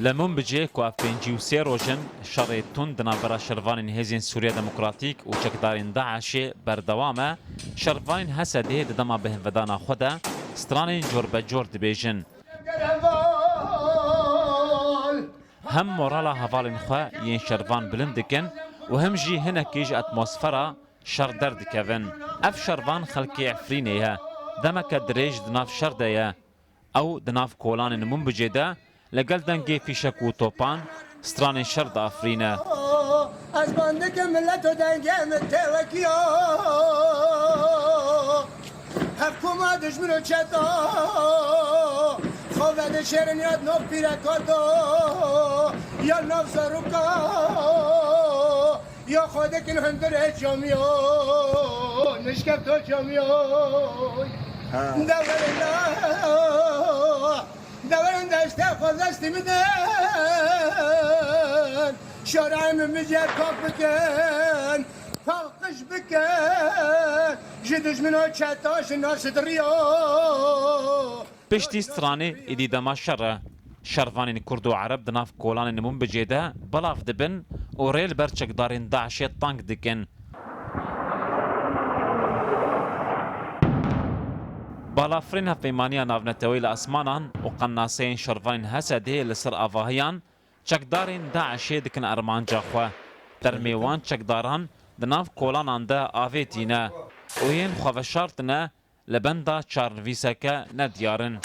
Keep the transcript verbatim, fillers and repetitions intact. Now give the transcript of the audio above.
Li Minbicê ku ev pêncî û sê roj in şerê tund di navbera şervanên Hêzên Sûriya Demokratîk û çekdarên DAIŞê berdewam e, şervanên H S D'ê di dema bêhnvedana xwe de stranên corbecor dibêjin. Hem morala hevalên xwe yên şervan bilind dikin û hem jî hinekî ji atmosfera şer derdikevin. Ev şervan xelkê Efrînê ye. Demeke dirêj di nav şer de ye. Ew di nav kolanên Minbicê de li gel dengê fîşek û topan stranên şer diafirîne. Ez bandikim mileto dengê min tê wekiya. Hevkuma dijmin û çeta. Xwe vedişêrin ya di nav pîreka da, ya di nav zaroka. Ya xwe dikin hundirê camiyo, nişkefto camiyo. Ha. Deverin da, deverin da işte xwe destî min de. Şarayê min mijê pak bikin, paqij bikin. Ji dijmino çeta ji nas diriyo. Piştî stranê êdî dema şer e. Şervanên Kurd û Ereb di nav kolanên Minbicê de belav dibin û rê li ber çekdarên DAIŞê teng dikin. Balafirên hevpeymaniya navneteweyî li esmanan û qenaseyên şervanên H S D'ê li ser avahiyan çekdarên DAIŞê dikin armanca xwe. Termê wan çekdaran di nav kolanan de avêtî ne û yên xwe veşartine li benda çarnivîseke nediyar in.